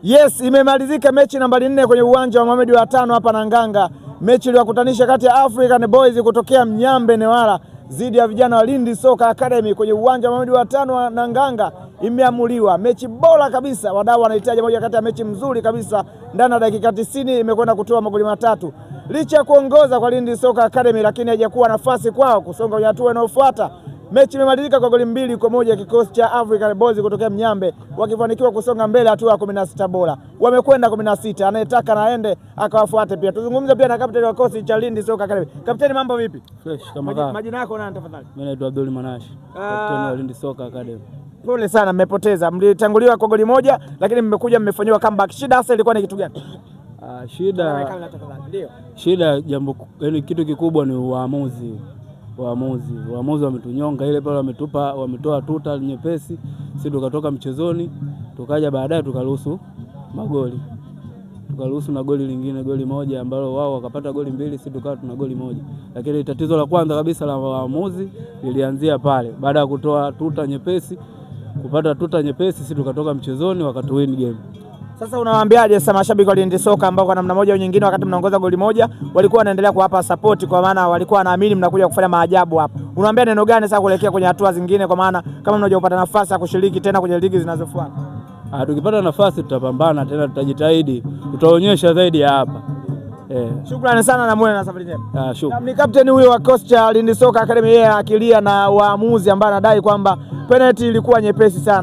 Yes, imemalizika mechi nambari 4 kwenye uwanja wa Mohamed wa tano hapa Nanganga, mechi iliyokutanisha kati ya African Boys kutokea Mnyambe Newala dhidi ya vijana wa Lindi Soka Academy kwenye uwanja wa Mohamed wa tano wa Nanganga. Imeamuliwa mechi bora kabisa, wadau wanahitaji moja kati ya mechi mzuri kabisa. Ndani ya dakika 90 imekwenda kutoa magoli 3. Licha ya kuongoza kwa Lindi Soka Academy, lakini haijakuwa nafasi kwao kusonga kwenye hatua inayofuata. Mechi imemalizika kwa goli 2-1, kikosi cha African Boys kutokea Mnyambe wakifanikiwa kusonga mbele hatua ya 16 bora. Wamekwenda 16, anayetaka na aende akawafuate pia. Tuzungumze pia na kapteni wa kikosi cha Lindi Soka Academy. Kapteni, mambo vipi? Fresh kama kawa. Majina yako nani tafadhali? Mimi naitwa Abdul Manashi, kapteni wa Lindi Soka Academy. Pole sana, mmepoteza. Mlitanguliwa kwa goli 1, lakini mmekuja mmefanyiwa comeback. Shida hasa ilikuwa ni kitu gani? Shida jambo, yani kitu kikubwa ni uamuzi. Waamuzi wametunyonga ile pale, wametupa, wametoa tuta nyepesi, sisi tukatoka mchezoni, tukaja baadaye tukaruhusu magoli. Tukaruhusu na goli lingine, goli 1 ambalo wao wakapata goli 2, sisi tukawa tuna goli 1. Lakini tatizo la kwanza kabisa la waamuzi lilianzia pale baada ya kutoa tuta nyepesi, kupata tuta nyepesi, sisi tukatoka mchezoni, wakatuwin game. Sasa unawaambiaje sasa mashabiki wa Lindi Soka ambao kwa namna moja au nyingine wakati mnaongoza goli 1 walikuwa wanaendelea kuwapa support, kwa maana walikuwa wanaamini mnakuja kufanya maajabu hapa? Unawaambia neno gani sasa kuelekea kwenye hatua zingine, kwa maana kama mnakuja kupata nafasi ya kushiriki tena kwenye ligi zinazofuata? Tukipata nafasi tutapambana tena, tutajitahidi, tutaonyesha zaidi ya hapa. Shukrani sana na muwe na safari njema. Shukrani. Ni kapteni huyo wa kikosi cha Lindi Soka Academy, yeye akilia na waamuzi ambao anadai kwamba penalty ilikuwa nyepesi sana.